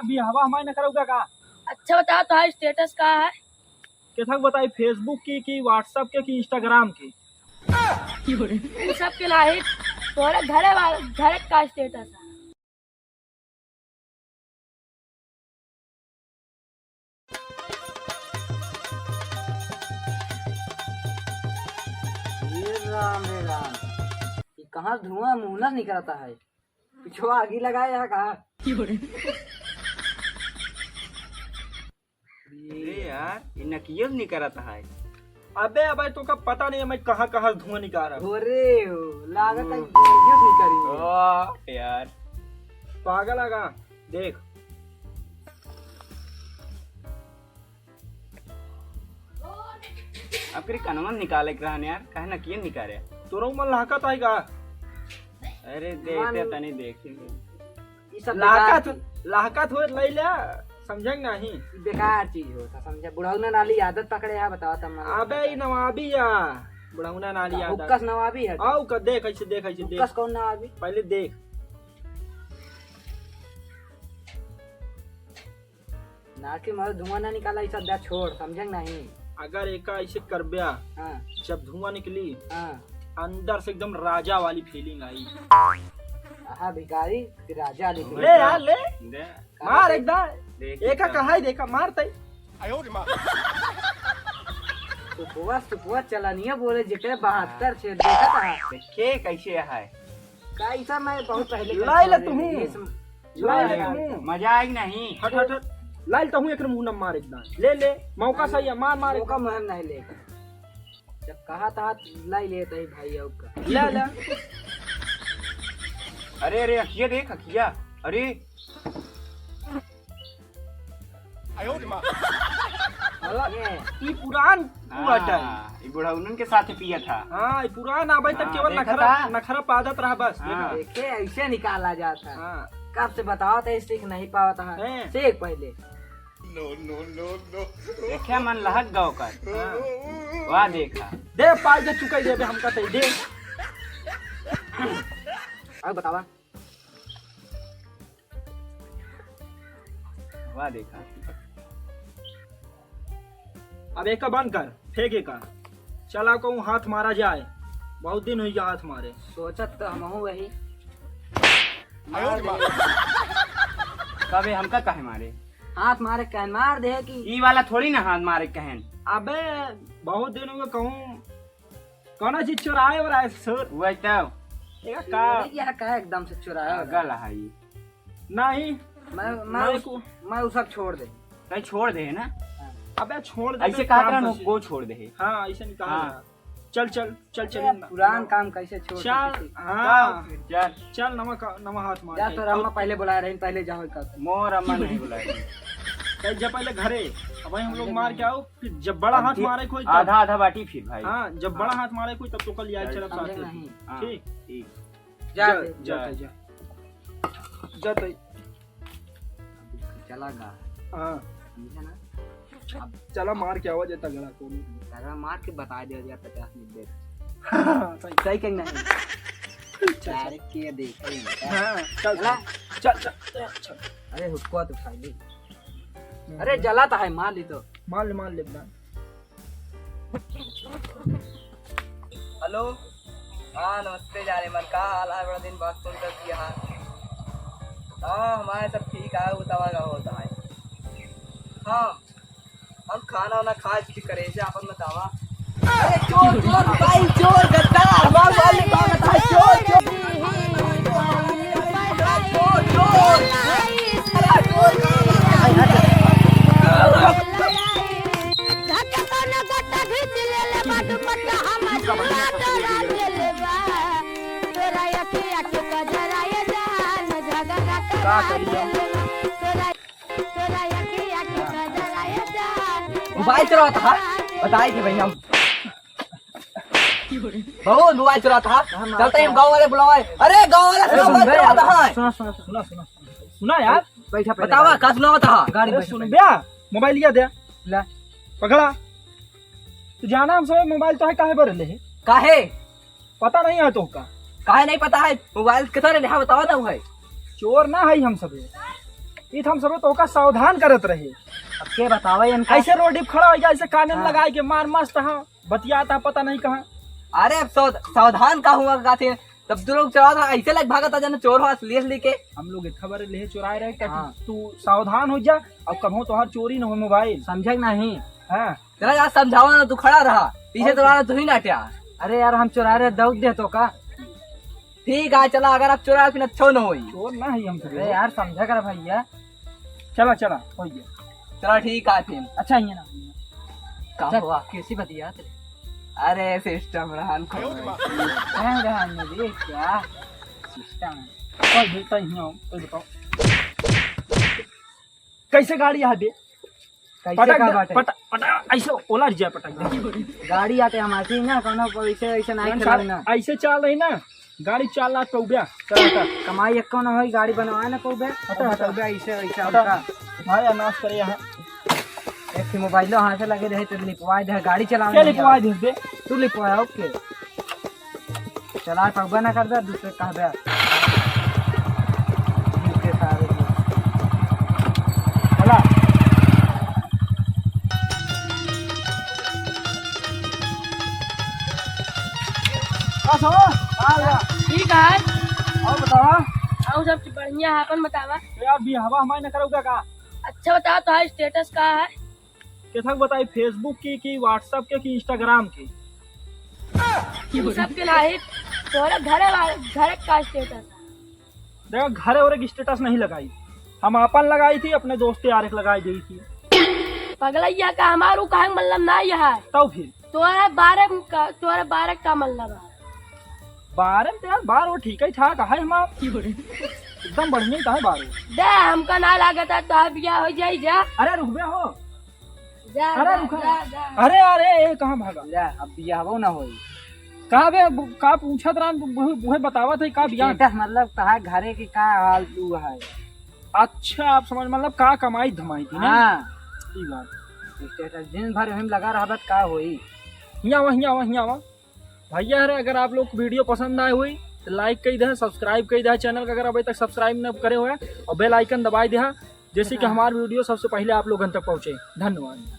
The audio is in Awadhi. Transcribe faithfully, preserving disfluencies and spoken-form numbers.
बियाहवा हमारे न करउगा का? अच्छा बतावा, तोहार status का है? केथक बताई, Facebook की, कि WhatsApp के, कि Instagram के? उ सब के नाही, तोहरे घरे वाला, घरे का status है। हे राम, हे राम, ये कहाँ धुआं मुँह ना निकलता है? पिछवा आगी लगाए है का? अरे यार, ये नकियल निकलत है। अबे, अबे, तोका पता नहीं है मैं कहाँ, कहाँ से धुआं निकाल रहा हूँ। अरे हो, लागत है हम्म। धुआं निकाली। ओ यार, पागल है का? देख। अब करी कनवा निकाले के रहन यार, काहे नकियल निकाले? तोरो मन लहकत है का? अरे, देखते मन तनी देखी। ई सब लाहकत, बेकार चीज। लाहकत होत लई ल्या, समझे के नाही। ई बेकार चीज होत है, समझे? बुढ़ौना नाली आदत पकड़े है, बतावा तब मैं अबे, ई नवाबी या, बुढ़ौना नाली का आदत। हुक्का से नवाबी है? आओ का, देख, ऐसे देख, ऐसे देख। हुक्का से कौन नवाबी? पहले देख। नाक के मारे धुआं ना निकाला, ई सब दा छोड़, समझे के नाही? अगर एका ऐसे करब्या, हाँ। जब धुआं निकली, हाँ। अंदर से एकदम राजा वाली feeling आई। आहा, भिखारी, कि राजा निकली। ले यार, ले। दे। मार एकदम। देख एका एकदम। कहाई देखा, मार तई। सुपुआ, सुपुआ चलनिया बोले, जेकरे बहत्तर छेद देखा था। देखे कैसे है। कैसा मैं बहुत पहले लाई ला तू। लाई ला तू। मजा आएगी नहीं। हट, हट, हट। लाई ला तू, एक मुंह न मार एकदम। ले, ले, मौका सही है, मार, मार। मौका मुँह में नहीं लेगा। जब कहा था, लाई लेता ही भाई, अब का। ले, ले। अरे, अरे, अखिया देख, अखिया। अरे। आयो रे माँ। साला, ये। ई पुरान हाँ, बाटे। ई बुढ़ौनन के साथ पिया था। हाँ, ई पुरान आबे तक हाँ, केवल देखा नखरा, था? नखरा पादत रहा बस, हाँ। देखा। देखे, ऐसे निकाला जाता है। हाँ। कब से बताओ तो सीख नहीं पावत है। हैं। सीख पहले। No, no, no, no। देखे मन लहक गओ कर। हाँ। वाह देखा। दे पाई के चुकाई देबे हमका ते दे। अब बतावा। वाह देखा। अब एका बंद कर, फेंक एका। चला कहूँ हाथ मारा जाए, बहुत दिन हुई गया हाथ मारे। सोचत तो हमहू वही। आयो रे माँ। कबे हमका काहे मारे? हाथ मारे कहन मार दे कि ई वाला थोड़ी ना हाथ मारे कहन। अबे बहुत दिन हुए कहूँ कौनो चीज चुराए वाला है ससुर। वही तो। एका का चोरी किया का एकदम से चुराए वाला। पागल है ये। नहीं। मैं, मैं मैं उस, को मैं उ सब छोड़ दे। कहीं छोड़ दे ना। हाँ। अबे छोड़ दे, ऐसे कहा काम था ना, कर। को छोड़ दे। हाँ, ऐसे नहीं कहा हाँ। था। चल, चल, चल, चल अरे ना। पुरान काम कैसे छोड़ चल, सकते थे? हाँ। चल। चल, नवा का, नवा हाथ मार जा के। तो अम्मा पहले बुला रही, पहले जाओ का। मोर अम्मा नहीं बुला रही। चल जा पहले घरे। अब हम लोग मार के आओ, फिर जब बड़ा हाथ मारे कोई तब। आधा, आधा बाटी फिर भाई। हाँ, जब बड़ा हाँ। हाथ मारे कोई तब तो कल यार चल, चला समझे साथ में। नहीं। हाँ, ठीक। ठीक। जा, जा, जा, जा। जा। जा तई। चला गा। हाँ। समझे ना? अब चला मार के आवा जे तगड़ा कोनो। तगड़ा मार के बता दिया जाए पचास मिनट देर। हाँ, सही। सही कहीं नहीं। चल, चल। यार, के देखे ही नहीं। हाँ, चल, चला। चल, चल, चल, चल। अरे, हुक्का तो उठा ली। हम्म। अरे, जला तो है, मार ली तो। मार ले, मार ले, बना। हेलो, हाँ, नमस्ते जाने मन, का हाल है? बड़ा दिन बाद फोन कर दिया। हाँ, हाँ, हमारे सब ठीक है, वो तवा का होता है। हाँ, हम खाना वाना खा चुके, करेजा अपन बतावा। अरे चोर, चोर, भाई, चोर, गद्दार, बाहुबली, बाहुबली, चोर, चोर। का करी हम? मोबाइल चोरावत हा, बताई थी भैया हम। बहुत मोबाइल चोरावत हा। चलते हम गाँव वाले बुलावे। अरे गाँव वाले अरे सुनो, सुनो, सुनो, सुनो, सुनो, सुनो यार। बैठा पहले बतावा, गाड़ी। का सुनावत हा? गाड़ी अरे बैठा सुन पहले। बे, मोबाइल लिया दे। ला। पकड़ा। तू जाना हम सब मोबाइल तो है काहे पर ले है? काहे? पता नहीं है तो का? काहे नहीं पता है? मोबाइल कितना ले है बतावा ना भाई। चोर ना है हम सब। ई तो हम सब तोका सावधान करत रहे। अब के बतावे इनका? ऐसे रोड पे खड़ा होइ गया, ऐसे कान में हाँ। लगाए के मार मस्त, हाँ, बतियाता पता नहीं कहाँ। अरे अब सावध-, सावधान का हुआ का थे? तब तू लोग चला था, ऐसे लग भागा था, जाने चोर हो असली, असली के। हम लोग एक खबर ले चुराए रहे, ताकि हाँ। तू सावधान होइ जा, अब कभो तोहार चोरी न हो मोबाइल। समझे कि नहीं? हाँ। चला यार, समझावा ना, तू खड़ा रहा, पीछे और तो रहा, तू ही ना हट्या। अरे यार, हम चुराए रहे, दौड़ दे तोका। ठीक है, चला, अगर आप चुराए, फिर अच्छा न होई। चोर ना है हम तो। अरे यार, समझा कर भैया। चला, चला, होइ गया। चला, ठीक है फिर। अच्छा, ये ना। का चल, हुआ? कैसी बतियात रे? अरे, सिस्टम रहन को। कहाँ रहन में रे, क्या सिस्टम है? कोई भी, कोई नहीं हो, कोई बताओ। कैसे गाड़ी यहाँ दे? कैसे पटक का दे, बाटे? पट-, पटक, ऐसे ओला रिजा पटक दे। गाड़ी आटे हम आती ना, कोनो को ऐसे, ऐसे नहीं कौन चलाऊ सा-, ना। ऐसे चल रही ना, गाड़ी चला तो उब्या, चला कर। कमाई एको ना होई, गाड़ी बनवाए ना को उब्या, हटा, हटा। तो उब्या ऐसे, ऐसे हटा। हटा। भाई, अनाज करे यहाँ। एक ठे मोबाइलो हाथ से लगे रहे, तो लिपवाए दे, गाड़ी चलावे के नहीं लिपवाए आवे। दे, दे। तू लिपवाए, ओके। चला, पगबा ना कर दे, दूसरे कह दे। दूसरे सारे को। चला। का सो? का हुआ? ठीक है। और बतावा? और सब बढ़िया है, अपन बतावा। तो यार, बियाहवा हमारे न करोगा का? अच्छा बताओ, तुम्हारा status का है? केथक बताई, Facebook की, कि WhatsApp के, कि Instagram की? इन सब के नाही, तोरे घरे वाले, घरे का status है। देखा, घरे और एक status नहीं लगाई, हम आपन लगाई थी, अपने दोस्त यार एक लगाई दी थी। पगलैया का हमारू काहे मतलब ना यह है। तब फिर? तोरे बारे में का, तोरे बारे का मतलब है? बारे में तो यार, बार वो ठीक ही था, कहा है हम आप? एकदम बढ़िया ही था बार वो। दे, हमका ना लागत है, तो बिया हो जाई जा। अरे रुक बे हो। जा, अरे जा, रुका। जा, जा। अरे, अरे, ए, कहाँ भागा? ले, अब बियाहवो ना होई। का बे, अब का पूछत रहन, वही, वही बतावत है का बियाह? Status मतलब कहा घरे की का हाल तू है? अच्छा, आप समझ, मतलब का कमाई धमाई थी ना? हाँ। ई बात। Status दिन भर हम लगा रहबत का होई? हियाँ आवा, हियाँ आवा, हियाँ आवा। भैया रे, अगर आप लोग को video पसंद आए हुई तो like कई दे, subscribe कई दे channel का, अगर अभी तक subscribe न करे हुए, और bell icon दबाई दे, जैसे कि हाँ। हमारे video सबसे पहले आप लोगन तक पहुँचे। धन्यवाद।